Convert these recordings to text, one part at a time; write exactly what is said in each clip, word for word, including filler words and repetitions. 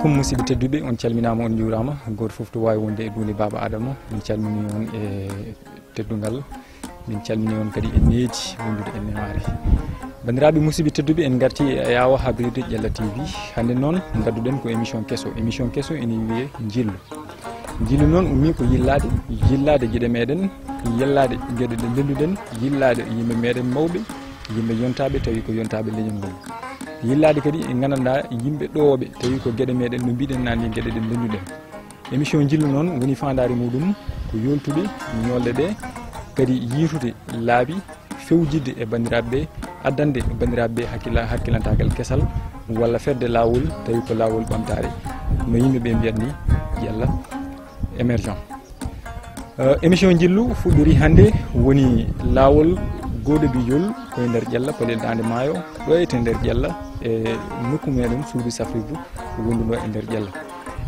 Musidɓe tedduɓe, on calminaama, on njuuraama. Gooto fof to waawi wonde e duunde Baaba Adama, min calminii on e teddungal, min calminii on kadi e needi wondude e nemaare. Banndiraaɓe musidɓe tedduɓe, en ngartii e awa habrirde Ƴella T V. Hannde noon, ngadduɗen ko émission keso. Émission keso ene wiyee Njillu. Njillu noon ummii ko yillaade, yillaade geɗe meɗen, yillaade geɗe ɗe ndennduɗen, yillaade yimɓe meɗen mawɓe, yimɓe yontaaɓe tawi ko yontaaɓe leñol ngol. Yillaade kadi e nganndanɗaa yimɓe ɗowooɓe tawi ko geɗe meɗen no mbiɗen naani geɗe ɗe ndennduɗen. Émission Njillu noon woni faandaare muɗum ko yoltude ñolɗe ɗe, kadi yiitude laabi, fewjidde e banndiraaɓe ɓe, addande banndiraaɓe ɓe hakkila-, hakkilantaagal kesal walla fedde laawol tawi ko laawol ɓamtaare no yimɓe ɓe mbiyat ni Ƴella émergent. Euh, émission Njillu fuɗɗori hannde woni laawol gooɗo bijol ko e nder Ƴella, palel Daande Maayo, ɗo e to nder Ƴella e nokku meɗen suudu safrirdu wonduno e nder Ƴella.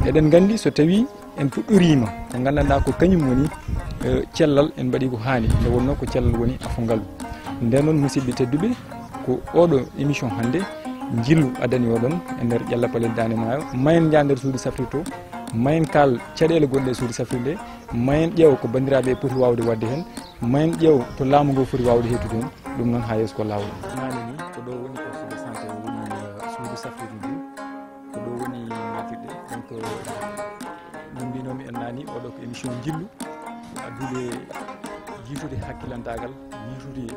Eɗen nganndi so tawi en puɗɗoriima ko nganndanɗaa ko kañum woni, eh, cellal, en mbaɗi ko haani, nde wonnoo ko cellal woni afo ngalu. Nden noon, musidɓe tedduɓe, ko oɗo émission hannde Njillu addani oɗon e nder Ƴella palel Daande Maayo. Ma en njah nder suudu safrirdu to, ma en kaal caɗeele gonɗe e suudu safrirdu nde, ma en ƴeew ko banndiraaɓe poti waawde waɗde heen, ma en ƴeew to laamu ngu foti waawde heɓtude heen. Ɗum noon haa yeeso ko laawol. Naane ni ko ɗo woni poste de santé o woni, eh, suudu safrirdu ndu. Ko ɗo woni natirɗe. Donc, eh, no mbinoomi en naani, oɗo ko émission Njillu. Addude yiitude hakkilantaagal, yiitude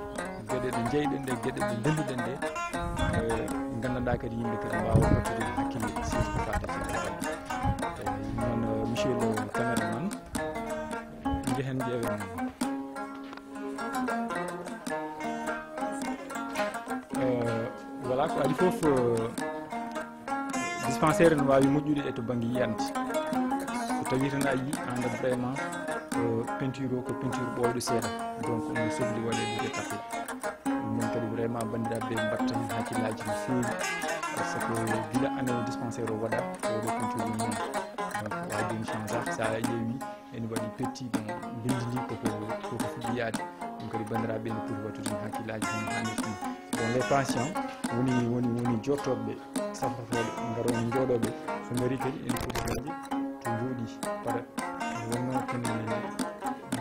geɗe ɗe njeyɗen ɗe, geɗe ɗe ndennduɗen ɗe. Eh, nganndanɗaa kadi yimɓe kadi mbaawa wattude hakkille, surtout ko faati e cellal. Eh, noon, eh, monsieur le caméraman, njehen ƴeewen. Euh, voilà, ko adii fof, euh, dispensaire no waawi moƴƴude e to bannge yiyannde. So tawii tan a yii, a anndat vraiment, euh, peinture o ko peinture ɓooyɗo seeɗa. Donc, omo sohli waɗeede détapé. Ɗum noon kadi vraiment banndiraaɓe ɓe mbaɗta heen hakkillaaji no feewi. Par ce que gila année dispensaire o waɗaa, oɗo peinture o noon. Donc, o addi heen changement, so a ƴeewi, ene waɗi petti, bon, bindi ndi koko, koko fuɗɗi yaade. Ɗum kadi banndiraaɓe ene poti wattude heen hakkillaaji hono haanirta ni. Bon, les patients woni, woni, woni jottooɓe, safrotooɓe, ngara njooɗooɓe, so ngari kadi ene poti dañde to njooɗi. Parat, wonno kene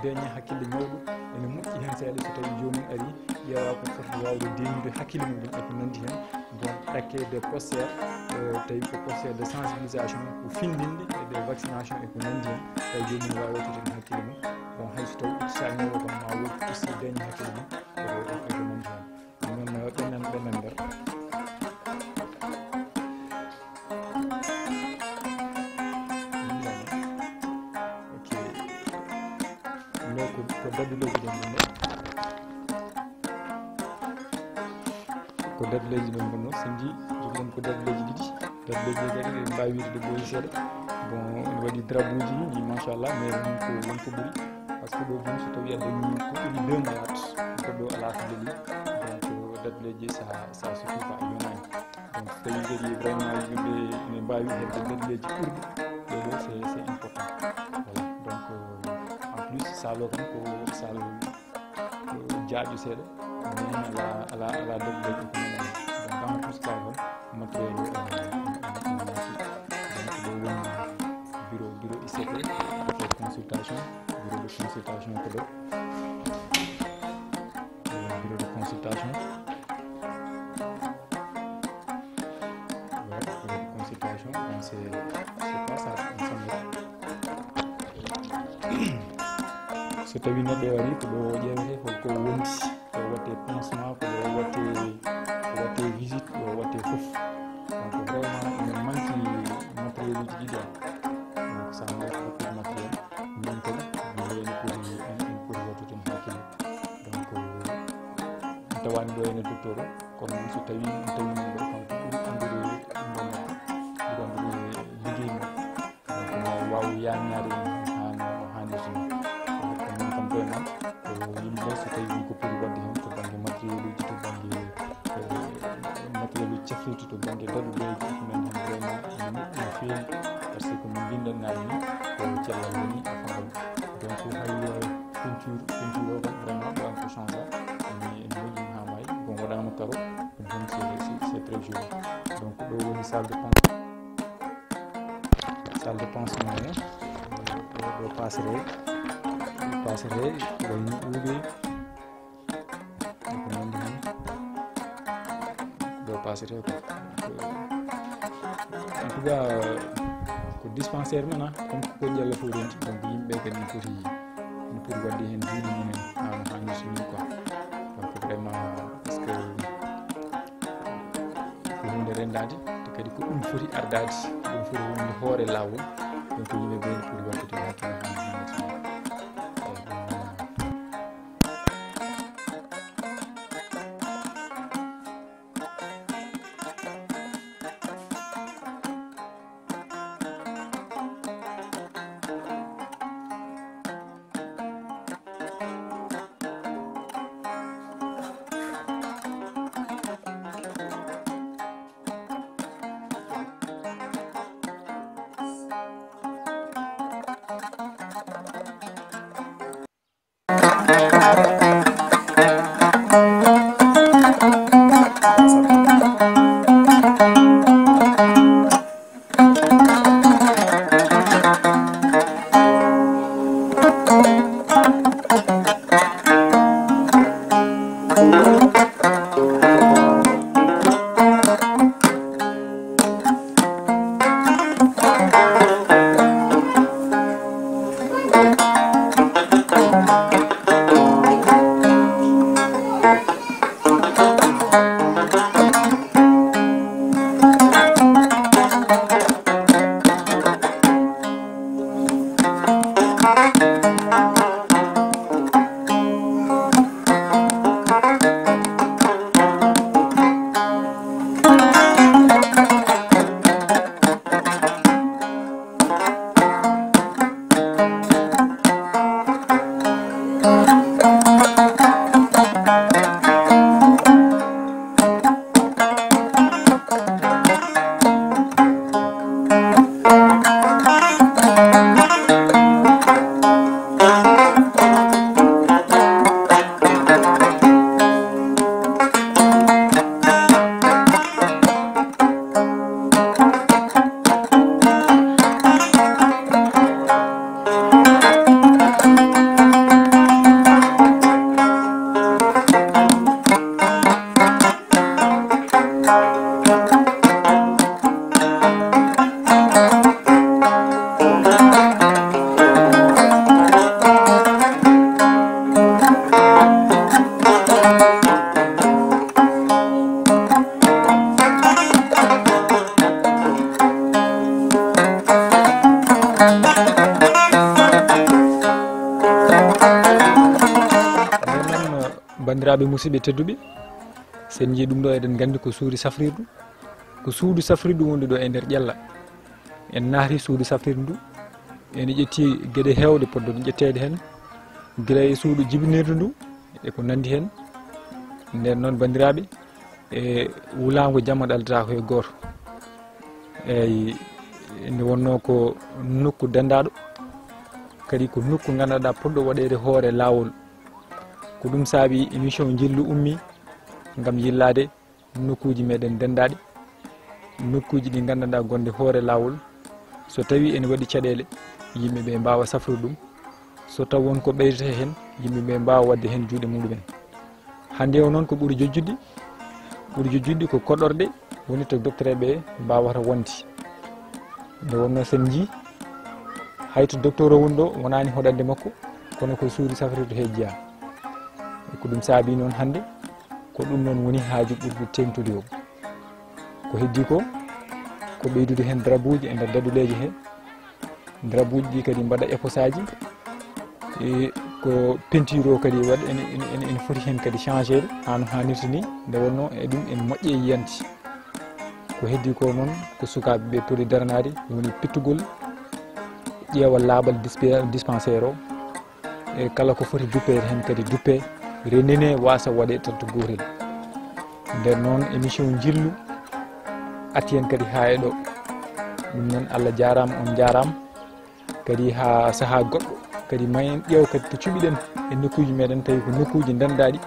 deeña hakkille mawɗo, ene moƴƴi heen seeɗa so tawi joomum ari, ƴeewa ko foti waawde deeñude hakkille mum ɗum e ko nanndi heen. Bon, ɗakke de poster, euh, tawi ko poster de sensibilisation, ko findinde e de vaccination e ko nanndi heen, tawi joomum waawi wattude heen hakkille mum. Bon, hay so tawi udditaani o kam ma wood aussi dañi hakkille mum e ko, e ko nanndi heen. Ɗum noon, euh, ɓennan, ɓennan nder. Ok. Ɗum ɗo ko, ko daduleeji ɗen ɗum ɗo. Ko daduleeji ɗen ɗum ɗo. So en njii, jogiɗen ko daduleeji ɗiɗi. Daduleeji ɗi kadi, ɗe mbaawi wiide ɗe ɓooyi seeɗa. Bon, ene waɗi drapeauji ɗi, machallah, mais won ko, won ko ɓuri. Par ce que ɗo ɗum, so tawi a dañi ko ɓuri deux malades, ko ɗo alaa ko daɗi. Donc, daduleeji, ça, ça suffit pas, yonaani. Donc, so tawi kadi vraiment yimɓe ene mbaawi heɓde daduleeji ɓurɗi, ɗo ɗo, c'est, c'est important. Voilà. Donc, euh, en plus, salle o kam ko salle, euh, jaaƴo seeɗa, mais alaa, alaa, alaa daduleeji ko nanndi. Donc, dans tout cas, kam, matériel o, euh, ene, ene, ene moƴƴi. Donc, ɗo woni bureau, bureau I C T, pour consultation, bureau de consultation ko ɗo. Euh, bureau de consultation. Voilà, bureau de consultation, donc c'est, c'est pas ça, ensemble. So tawi neɗɗo ari ko ɗo ƴeewete, ko, ko wondi, ko watte pansement, ko ɗo watte, ko watte visite, ko watte fof. Donc vraiment, ene manque matériel uji ɗi ɗon. Donc ça manque beaucoup de matériel. Min kadi, min ene poti, en, en poti wattude heen hakkille. Donc, en tawani ɗo ene docteur o, kono noon so tawi en tawi ɗum ɗo, kanko ɓuri anndude ɗum ɗon, ɓuri anndude liggey mum. Donc, mo waaw yaannaade en haa no haanirta ni. Kono noon kam vraiment, ko yimɓe so tawi ɗum ko poti waɗde heen to bannge matériel uji, to bannge, eh, matériel uji cafrirɗi, to bannge daɗuleeji, ko men heen vraiment ene moƴƴi no feewi, par ce que no mbinɗen naane ni, ko cellal woni afo ngal. Donc, hay, eh, peinture, peinture o kam vraiment ɗo an ko change, mais ene moƴƴi haa maayi. Bon, waɗaama carreau, ɗum ɗon c'est, c'est, c'est très joli. Donc, ɗo woni salle de consultation. Salle de pansement, ɗo, ɗo passerelle, ɗo passerelle, ko wayno ɓuuɓe, ko nandi hen. Ɗo passerelle ko, ko, en tout cas, ko dispensaire men, ah, comme ko Diallo fof renti, donc yimɓe kadi ne poti, ne poti waɗde hen juuɗe mumen, ah, no hannirta ni quoi. Donc vraiment, parce que ko huunde renndaande, te kadi ko ɗum foti ardaade, ɗum foti wonde hoore laawol, donc yimɓe ɓe poti waɗtude hakkille haa no hannirta ni. Eyi, ɗum noon. Nden noon, banndiraaɓe musidɓe tedduɓe, so en njii ɗum ɗo, eɗen nganndi ko suudu safrirdu, ko suudu safrirdu wondu ɗo e nder Ƴella. En naati suudu safrirdu ndu, ene ƴetti geɗe heewɗe podduɗe ƴetteede heen, gila e suudu jibinirdu ndu e ko nanndi heen. Nden noon, banndiraaɓe, e wulaango jamma ɗaldata ko e gooto. Eyi, nde wonnoo ko nokku denndaaɗo, kadi ko nokku nganndanɗaa potɗo waɗeede hoore laawol. Ko ɗum saabi émission Njillu ummii ngam yillaade nokkuuji meɗen denndaaɗi, nokkuuji ɗi nganndanɗaa gonɗi hoore laawol. So tawii ene waɗi caɗeele, yimɓe ɓe mbaawa safrude ɗum. So taw won ko ɓeydata heen, yimɓe ɓe mbaawa waɗde heen juuɗe muɗumen. Hannde o noon ko ɓuri jojjude, ɓuri jojjude ko koɗorɗe woni to docteur ɓe mbaawata wonde. Nde wonnoo so en njii, hay to docteur o woni ɗo, wonaani hoɗande makko, kono ko suudu safrirdu he jeyaa. Ko ɗum saabii noon hannde, ko ɗum noon woni haaju ɓurɗo teeŋtude o. Ko heddii ko, ko ɓeydude heen darabuuji e nder daduleeje he. Darabuuji ɗi kadi mbaɗa épossage, e ko peinture o kadi waɗa ene, ene, ene, ene foti heen kadi changeede haa no haanirta ni, nde wonnoo e ɗum ene moƴƴi e yiyannde. Ko heddii ko noon ko sukaaɓe ɓe poti daranaade woni pittugol ƴeewal laaɓal dispe-, dispensaire o. E kala ko foti duppeede heen kadi duppee, renndinee, waasa waɗee taltu gootel. Nden noon, émission Njillu arti heen kadi haa e ɗo. Ɗum noon, Allah jaaraama, on njaaraama. Kadi haa sahaa goɗɗo, kadi ma en ƴeew kadi to cuɓiɗen e nokkuuji meɗen, tawi ko nokkuuji ndenndaaɗi.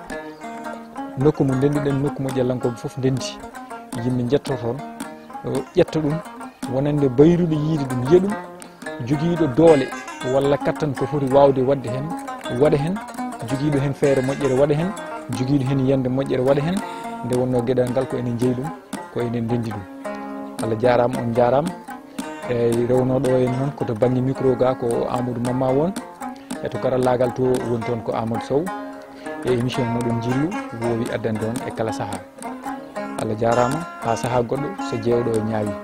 Nokku mo ndennduɗen, nokku mo Ƴellankooɓe fof ndenndi. Yimɓe njetto toon, o ƴetta ɗum, wonande bayruɗo yiide ɗum, yiya ɗum, jogiiɗo doole walla kattan ko foti waawde waɗde heen, waɗa heen, jogiiɗo heen feere moƴƴere waɗa heen, jogiiɗo heen yiyannde moƴƴere waɗa heen. Nde wonnoo geɗal ngal ko enen njeyi ɗum, ko enen ndenndi ɗum. Allah jaaraama, on njaaraama. Eyi, rewnooɗo en noon ko to bannge micro ga ko Amadou Mamma won. E to karallaagal to woni toon ko Amadou Sow. E émission moɗon njillu woowi addande on e kala sahaa. Allah jaaraama, haa sahaa goɗɗo so jeewɗo o ñaawi.